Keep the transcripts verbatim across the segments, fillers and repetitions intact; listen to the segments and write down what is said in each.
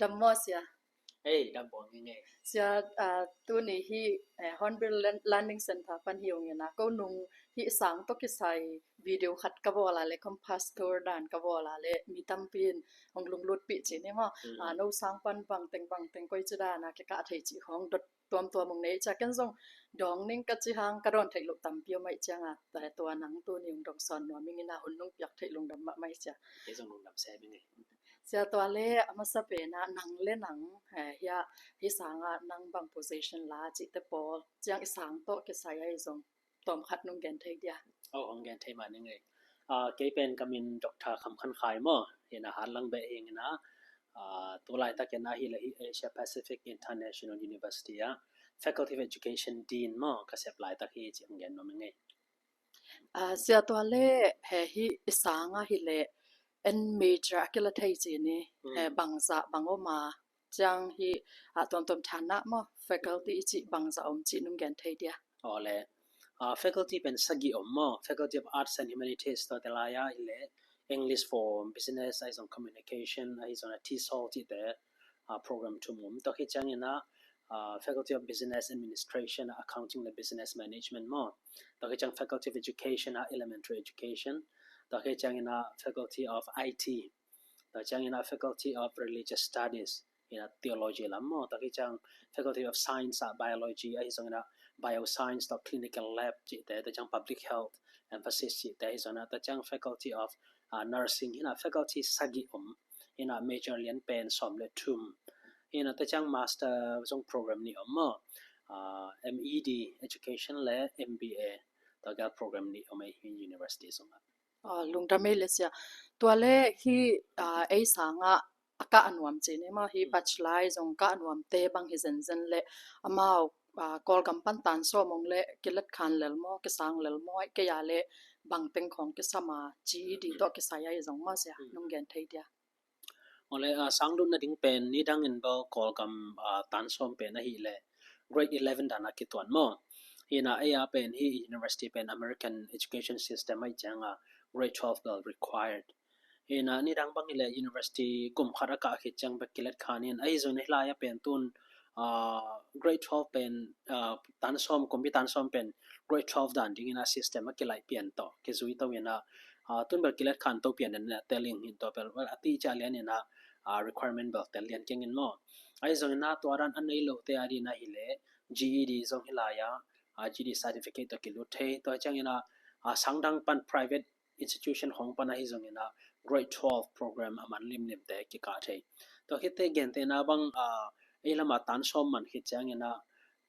Dam maw sia? Ei, dam buang ing ei. Sia, ah, tuni hi, eh, Hornbill Lan-, Learning Center pan hi ung ina, ko nung hi sang tawh kisai video khat ka bawl a le, Compass Tour dan ka bawl a le, mi tampi in hong lunglutpih ci ni maw. Mm. Ah, no sang pan bangteng bangteng koi ci dan a kikah thei ci hong dot tuamtuam ung nei cia, ken zong dawng ning ka ci hang ka dawn theih loh tampi om aih cianga, tua nang tuni ung dong sawn nuam ing ina, hun nung piak theih lungdam mahmah cia. Kei zong lungdam sem ing ei. Sia, tua le a masa pen a nang le nang, eh, hia, hi sanga nang bang position la cihte pawl ciang i sang tawh kisai ahi zong tawm khat nung gen thei dia? Oh, hong gen thei mah ning ei. Ah, kei pen ka min Doctor Kham Khan Khai maw, hi na, Hatlang beh hi ing ina, ah, tu laitak ina hi le hi Asia Pacific International University ah Faculty of Education Dean maw ka sep laitak hi ci hong gen nuam ing ei. Ah, sia, tua le he hi i sanga hi le en major a kila thei ci ni, mm, he bangzah bang om a, ciang hi, ah, tuamtuam thanah maw, faculty i cih bangzah om cih nung gen thei dia? Aw le, ah, faculty pen sagih om maw, Faculty of Arts and Humanities tua te lai ah hi le English for Business ahi zong Communication ahi zong a TESOL cihte, ah, program thum om. Tua khit ciang ina, ah, Faculty of Business Administration ah Accounting le Business Management maw. Tua khit ciang Faculty of Education ah Elementary Education. Tua khit ciang ina Faculty of IT. Tua ciang ina Faculty of Religious Studies, ina theology lam maw. Tua khit ciang Faculty of Science ah Biology ahi zong ina Bioscience tawh Clinical Lab cihte, tua ciang Public Health emphasis cihte ahi zong ina, tua ciang Faculty of, ah, Nursing, ina faculty sagih om, ina major lian pen sawm le thum, ina tua ciang master zong program nih om maw, ah, MED Education le MBA, tua gel program nih om ei hi university zong ah. Ah, lungdam ei le sia. Tua le hi, ah, ei sanga a kah a nuam ci ni maw, hi, mm, bachelor zong kah a nuamte bang hi zenzen le amau, ah, Kawlgam pan tan sawm ong le kilet khan lel maw, kisang lel maw, aih kei a le bangteng khong kisam a, GED tawh kisai ahi zong maw sia, mm, nung gen thei dia? Aw le, ah, sang lut nading pen nidang in bel Kawlgam, ah, tan sawm pen ahi le grade eleven dan a kituan maw. Hi na, ei a pen hi university pen American education system ahi cianga grade twelve bel required. Hi na, nidang bang hi le university kum khat a kah khit ciang bek kilet khan in, ahi zong hi lai a pen tun, ah, grade twelve pen, ah, tan sawm, kumpi tan sawm pen grade twelve dan ding ina system a kilaih pian tawh kizui to ina, ah, tun bel kilet khan to pian in a tel ing hin tua bel, well, a ti cia lian ina, ah, requirement bel tel lian keng in maw. Ahi zong ina tua dan a nei lote a dina hi le GED zong hi lai a, ah, GED certificate tawh kilut thei. Tua ciang ina, ah, sang dang pan private institution hong pan ahi zong ina grade twelve program a man limlimte kikah thei. Tua khit te gente na bang, ah, ei lama tan sawm man khit ciang ina,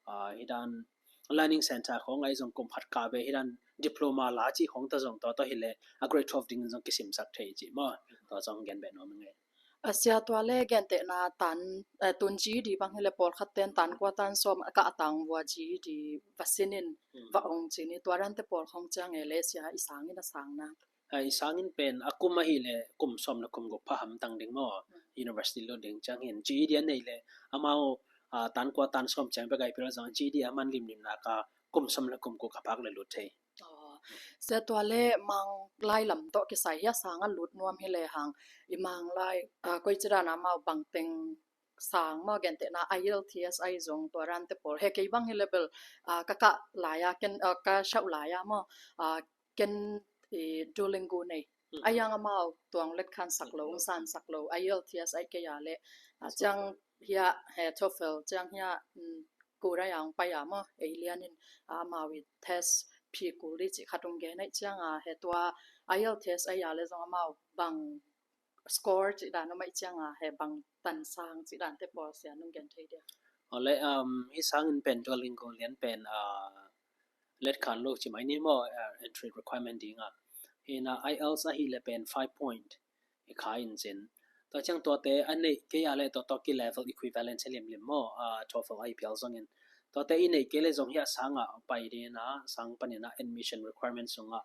ah, hi dan learning center khong ahi zong kum khat kah ve hi dan diploma la ci khong ta zong tua, tua hi le a grade twelve ding zong kisimsak thei ci maw. Tua zong gen beh nuam ing ei. A sia, tua le gentehna tan, eh, tun GED bang hi le pawlkhat ten tan kua tan sawm a kah a tang vua GED va sin in, mm, va ong ci ni, tua dante pawl khong ciang e le sia i sang in a sang na. Ah, i sang in pen a kum ahi le kum sawm le kum guk pha hamtang ding maw. Mm. University lut ding ciang hin GED a nei le amau, ah, tan kua tan sawm ciang bek a i pil zong GED a man limlimna ka kum sawm le kum guk a phak le lut thei. Aw, sia, tua le Mang lai lam tawh kisai hi a sang a lut nuam hi le hang, i Mang lai, ah, koi ci dan a amau bangteng sang maw, gentehna IELTS ahi zong tua dante pawl. He kei bang hi le bel, ah, ka kah lai a, ken, ah, ka shauh lai a maw, ah, ken, eh, Duolingo nei. Mm. Ahi zong amau tuang let khan sak lo, mm, ung san sak lo, IELTS aih kei a le, ah, ciang hi a, he TOEFL ciang hi a, mm, kul a ong pai a maw, ei lian in, ah, amau i test phi kul di ci khat ong gen aih ciang a, he tua IELTS ahi a le zong amau bang score ci dan om aih ciang a, he bang tan sang ci dante pawl sia nung gen thei dia? Aw le, um, hi sang in pen Duolingo lian pen, ah, let khan lo ci mai ni maw, ah, entry requirement ding a. Hi na, IELTS ahi le pen five point i kha in cin. Tua ciang tuate a neih kei a le tua tawh ki level equivalent hi limlim maw, ah, TOEFL ahi pial zong in. Tuate i neih kei le zong hi a sang a pai ding a, sang pan ina admission requirement sung a,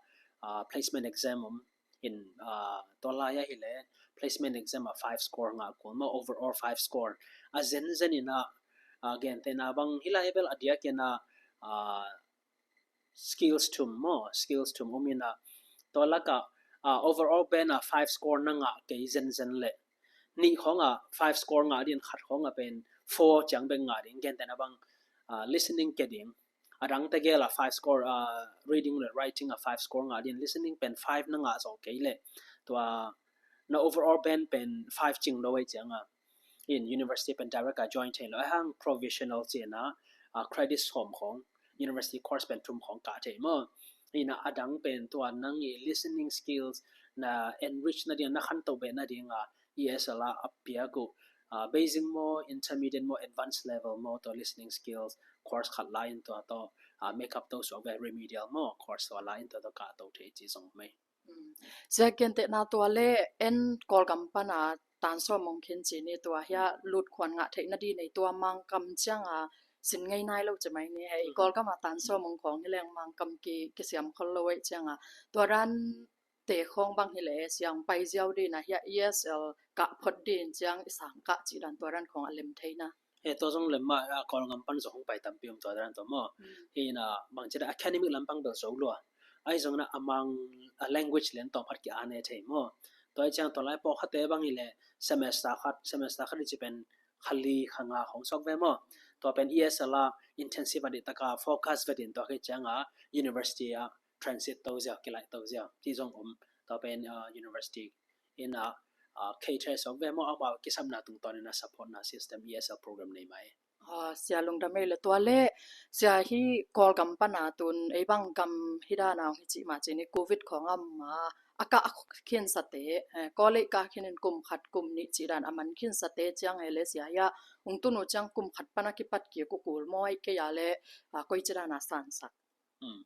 ah, placement exam om in, ah, tua lai ahi le placement exam a five score ngah kul maw, overall five score. A zenzen ina, ah, gentehna bang hi lai bel a diak ina, ah, skills thum maw, skills thum om ina, tua laka, ah, overall pen a five score na ngah kei zenzen le nih khawngah five score ngah ding, khat khawngah pen four ciang bek ngah ding, gentehna bang, ah, listening ke ding. A dangte gel ah five score, ah, reading le writing ah five score ngah ding, listening pen five na ngah zawh kei leh tua na overall band pen five cing lo ei ciangah in university pen direct a join thei lo, a hang provisional cihna, ah, credit sawm khawng, university course pen thum khawng kah thei maw. Ina a dang pen tua nang i listening skills na enrich nading, na khanto beh nading a E S L a a piak uh, ah, basic maw, intermediate maw, advanced level maw, tua listening skills course khat la in tua tawh, ah, make up to suak ve, remedial maw course tua la in tua tawh kah to thei ci zong mei. Sia, gentehna tua le en Kawlgam pana tan sawm ong khin ci ni, tua hia lut khuan ngah theih nading nei tua Mangkam cianga sin ngei nai lo ci mai ni. Hei, Kawlgama tan sawm ong khawng hi leng Mangkam ki, kisiam khol lo ei cianga tua dan te khawng bang hi le siang pai ziau ding na hia E S L kah phot ding ciang i sang kah ci dan tua dan khawng a lem thei na. He, tua zong lem mah, a, Kawlgam pan zong hong pai tampi om tua dan tua maw. Hi na bang ci dan academic lampang bel zo lua. Ahi zong na a Mang, a language lian tawm khat ki a ne thei maw. Tua i ciang tua lai pawh khatte bang hi le semester khat, semester khat i ci pen kha li kha nga hong sok ve maw. Tua pen E S L a intensive a dih taka focus ve din tua khi cianga university a transit to ziau, kilaih to ziau ci zong om. Tua pen, ah, university in a, ah, cater sok ve maw, amau kisapna tungtawn in a support na system E S L program nei mai. Ah, sia lungdam ei le tua le sia hi Kawlgam pana tun ei bang gam hi dana hi ci ma ci ni covid khawng am ma a kah khin sate, eh, Kawlei kah khin in kum khat kum nih ci dan a man khin sate ciang ei le sia hia ung tunu ciang kum khat pana kipat ki ku kul maw ei kei a le, ah, koi ci dana sansak. Hmm.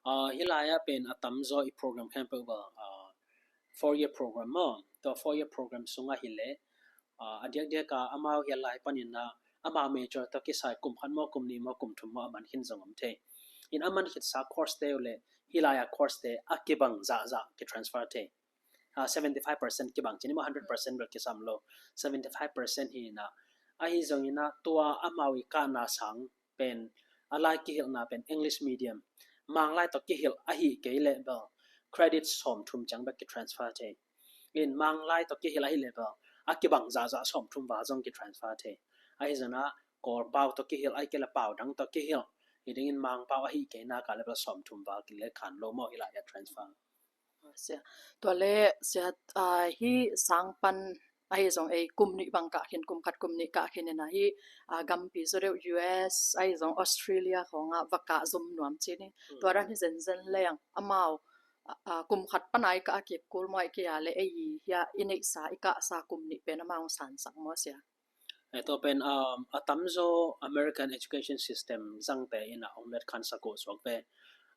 Ah, hi lai a pen a tamzaw i program khempeuh bel, ah, four year program maw. Tua four year program sungah hi le, ah, a diakdiak a amau hi lai panin a amau major tawh kisai kum khat maw, kum nih maw, kum thum maw a man khin zong om thei. In a man khitsa course te uh le hi lai a course te a kibang zahzah ki transfer thei. Ah, seventy five percent kibang ci ni maw, hundred percent bel kisam lo. Seventy five percent hi na. Ahi zong in a tua amau i kahna sang pen a lai kihilhna pen English medium, Mang lai tawh kihilh ahi kei leh bel credit sawm thum ciang bek ki transfer thei. In Mang lai tawh kihilh ahi leh bel a kibang zahzah sawm thum val zong ki transfer thei. Ahi zong a Kawl pau tawh kihilh ahi kei leh pau dang tawh kihilh hi dingin Mang pau ahi kei nak a leh bel sawm thum val ki le khan lo maw hi lai a transfer. Sia. Tua le sia, ah, hi sang pan ahi zong ei kum nih bang kah khin, kum khat kum nih kah khin in ahi, ah, gampi zaw deuh U S ahi zong Australia khawngah va kah zom nuam ci ni. Hmm. Tua dan hi zenzen leng amau, ah, ah, kum khat pan a i kah a kip kul maw ei kei a le ei hia i neihsa i kahsa kum nih pen amau sansak maw sia. Eh, tua pen, um, a tamzaw American education system zangte in a ong let khansak uh suak ve.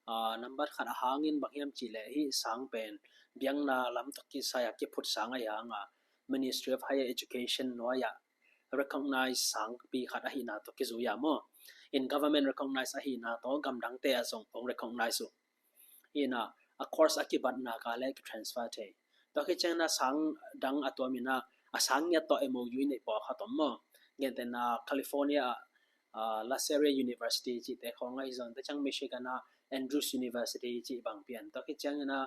Ah, nambat khat a hangin bang hiam cih leh hi sang pen biakna lam tawh kisai a kiphut sang ahi hanga Ministry of Higher Education nuai a recognize sangpi khat ahihna tawh kizui a maw. In government recognize ahihna tawh gamdangte a zong ong recognize uh. Hi na a course a kibatna ka le ki transfer thei. Tua khi ciangin a sang dang a tuam in a, a sang ngiat tawh M O U i neih pawlkhat om maw. Gentehna California ah, ah, La Salle University cihte khawng ahi zong, tua ciang Michigan ah Andrews University cih bang pian. Tua khi ciangin a,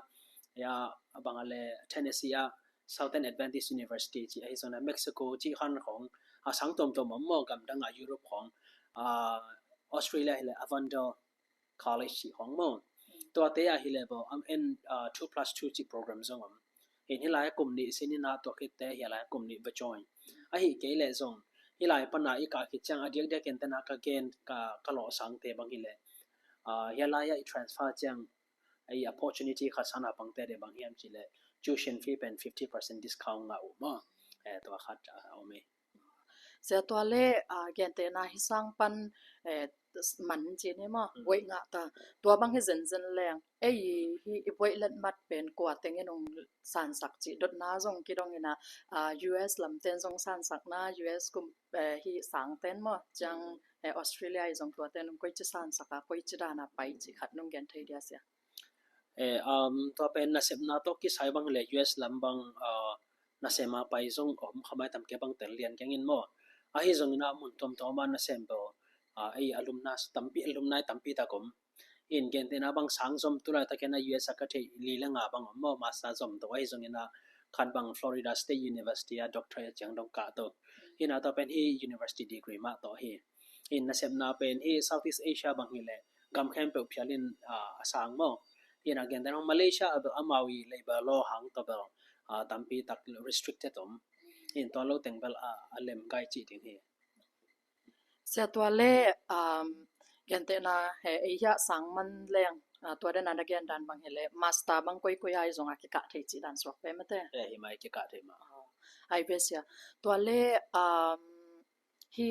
ya, a bang a le Tennessee ah Southern Adventist University cih ahi zong, na Mexico cih khan khawng, a sang tuamtuam om maw, gamdang ah Europe khawng, ah, Australia hi le Avondale College cih khawng maw. Tuate ah hi le bawh, am en, ah, two plus two cih program zong om. Hin hi lai a kum nih sin in a tua khitte hi lai a kum nih va join. Ahi kei le zong, hi lai pana i kah khit ciang a diakdiak en tena ka gen, ka, ka lawh sangte bang hi le. Ah, hi lai a i transfer ciang, a i opportunity khat sana pangte de bang hiam cih le tuition fee pen fifty percent discount ngah uh maw. Eh, tua khat, ah, om e. Sia, tua le, ah, gentehna hi sang pan, eh, man ci ni maw, mm, buaih ngah ta. Tua bang hi zenzen leng. Ei hi i buaih let mat pen kua tengin ong sansak cih dotna zong kidong in a, ah, U S lamten zong sansakna, U S kum, eh, hi sangten maw. Ciang, mm, eh, Australia i zong tuaten ong koici sansak a, koici dana pai cih khat nong gen thei dia sia. Eh, um, tua pen nasepna tawh kisai bang le U S lam bang, ah, nasem a pai zong om kha mai tam ke bang tel lian keng in maw. Ahi zongin a mun tuamtuam a nasem bel, ah, ei alumni tampi, alumni tampi tak om. In gentehna bang sang zom tu laitakin a U S a ka theih li le nga bang om maw, master zom to ahi zongin a, Khat bang Florida State University ah doctorate ciang dong kah to. Hi na tua pen hi university degree mah tawh hi. Hi nasepna pen hi Southeast Asia bang hi leh gam khempeuh phial in, ah, a sang maw. Hi na gentehna Malaysia ah bel amau i labor law hang tawh bel, ah, tampi tak restricted om. Hi tua lo teng bel, ah, a lem gai cih ding hi. Sia tua le, um, gentehna he ei hiah sang man leng, ah, tua dena na gen dan bang hi leh master bang koikoi ai zong a kikah thei cih dan suak pe mate. Eh, hi mai kikah thei ma. Ah, ai ve sia. Tua le, um, hi,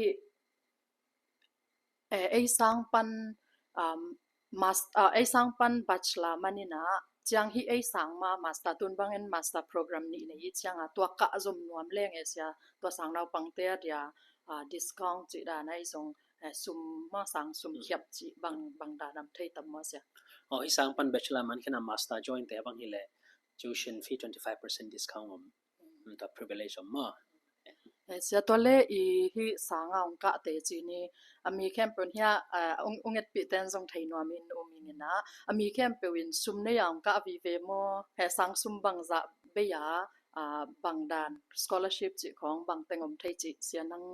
eh, ei sang pan, um, mas-, ah, ei sang pan bachelor man ina ciang hi ei sang ma master tun bangin master program nih nei hi ciang a tua kah zom nuam leng e sia tua sang naupangte a dia, ah, discount cih dan ai zong, eh, sum ma sang sum khiap cih bang, bang dan am thei tam maw sia. Oh, hi sang pan bachelor man khin a master join te bang hi leh tuition fee twenty five percent discount om. Tua privilege om maw. Eh, sia tua le i hi sanga ong kah te ci ni a mi khempeuh hia, ah, ong, ong etpih ten zong thei nuam in um ing ina a mi khempeuh in sum nei a ong kah vive maw he sang sum bang zah bei a, ah, bang dan scholarship cih khong bang teng om thei cih sia nang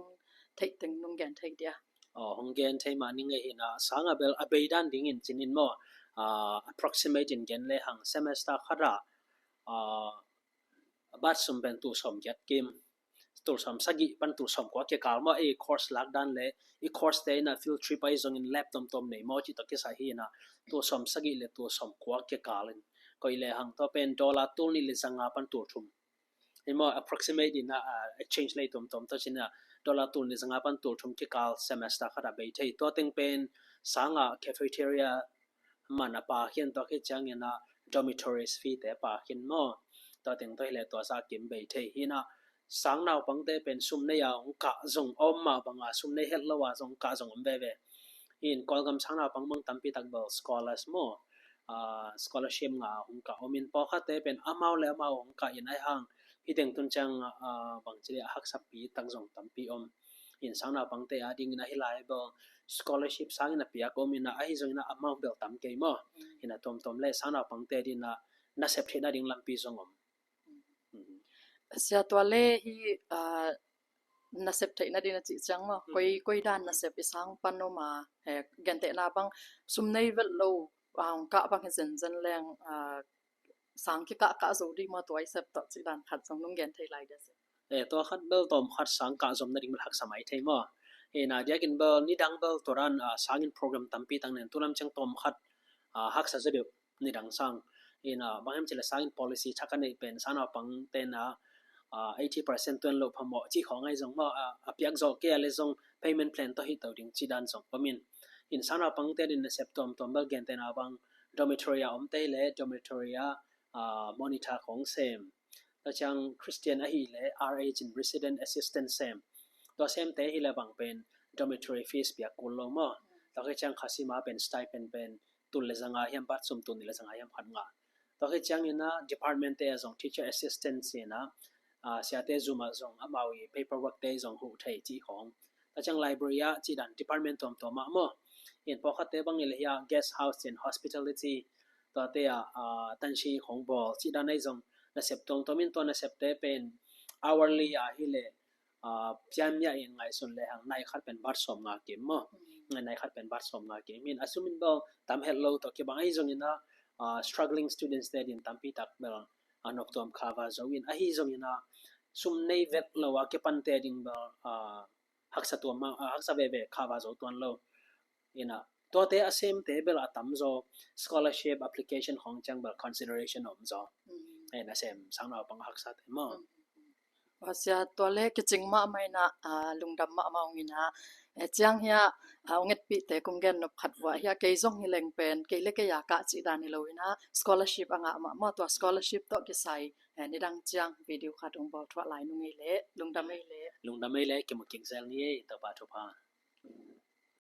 theih teng nung gen thei dia. Oh, hong gen thei mah ning ei hi na sanga bel a bei dan dingin cin in maw, ah, approximate in gen le hang semester khat ah, ah, bat sum pen tul sawm giat kim, tul sawm sagih pan tul sawm kua kikal maw, ei course lak dan le i course te ina field trip ai zongin lab tomtom nei maw cih tawh kisai hi ina tul sawm sagih le tul sawm kua kikal in koi le hang tawh pen dollar tul nih le zanga pan tul thum. Hi maw approximate ina, ah, exchange lei tomtom tawh cin a dollar tul nih zanga pan tul thum kikal semester khat a bei thei tua teng pen sanga cafeteria man a pa khian tua khit ciangin a dormitories fee te pa khian maw. Tua teng tua hi le tua sa kim bei thei hi na sang naupangte pen sum nei a ong kah zong om mah banga sum nei het lo a zong kah zong om veve. Hi in Kawlgam sang naupang bang tampi tak bel scholars maw, ah, scholarship nga ong kah om in pawlkhatte pen amau le amau ong kah in ai hang hi teng tun ciang, ah, bang ci le a haksapi tak zong tampi om. In sang naupangte a dingin a hi lai bel scholarship sangin a piak om ina ahi zongin a amount bel tam kei maw. Ina tomtom le sang naupangte dingin a nasep theihna ding lampi zong om. Sia tua le hi, ah, nasep theihna dingin a cih ciang maw koi, koi dan nasep i sang pan om a, eh, gentehna bang sum nei vet lo a ong kah bang hi zenzen leng, ah, sang kikah kah zo ding maw tua i sep tawh cih dan khat zong nung gen thei lai dia si. Eh, tua khat bel tawm khat sang kah zom nading bel haksa mai thei maw. Hi na diakin bel nidang bel tua dan, ah, sangin program tampi tak nen tulam ciang tawm khat, ah, haksa zo deuh nidang sang. Hi na bang hem ci le sangin policy thak a neih pen sang naupangte na, ah, eighty percent tuan lo phamawh cih khawng ai zong maw, ah, a piak zawh kei a le zong payment plan tawh hi to ding cih dan zong om in. Hi na sang naupangte din nasep tuamtuam bel gentehna bang dormitory a omte le dormitory a, ah, monitor khawng sem. Tua ciang Christian ahi le R A cin resident assistant sem. Tua semte hi le bang pen dormitory fees piak kul lo maw. Tua khit ciang Khasima pen stipend pen tul le zanga hiam bat sum tul nih le zanga hiam khat ngah. Tua khit ciangin a department te a zong teacher assistant sin a, ah, siate zum a zong amau i paperwork te zong huh thei cih khawng. Tua ciang library ah cih dan department tuamtuam ah maw. In pawlkhatte bang i le hi a guest house cin hospitality tuate ah, ah, tansi khawng bawl cih dan ai zong nasep tuamtuam in tua nasepte pen hourly a hi le, ah, pianmia in ngaihsun le hang nai khat pen bat sawm nga kim maw. Ngai nai khat pen bat sawm nga kim in a sum in bawl tam het lo tawh kibang ai zongin a, ah, struggling students te din tampi tak bel a noptuam kha va zo in ahi zongin a sum nei vet lo a kipante ding bel, ah, haksa tuam, ah, haksa veve kha va zo tuan lo. Ina tuate a semte bel a tamzaw scholarship application khawng ciang bel consideration a omzaw. Ina sem sang naupang a haksate maw. Sia tua le kicing mahmah ina, ah, lungdam mahmah ung ina, eh, ciang hi a, ah, ong etpihte kong gen nop khat vuah hi a kei zong hi leng pen kei le kei a kah cih dan hi lo ina scholarship a ngah mahmah tua scholarship tawh kisai, eh, nidang ciang video khat ong bawl thuah lai nung ei le lungdam ei le. Lungdam ei le kimu kik zel ni ei Topa thupha.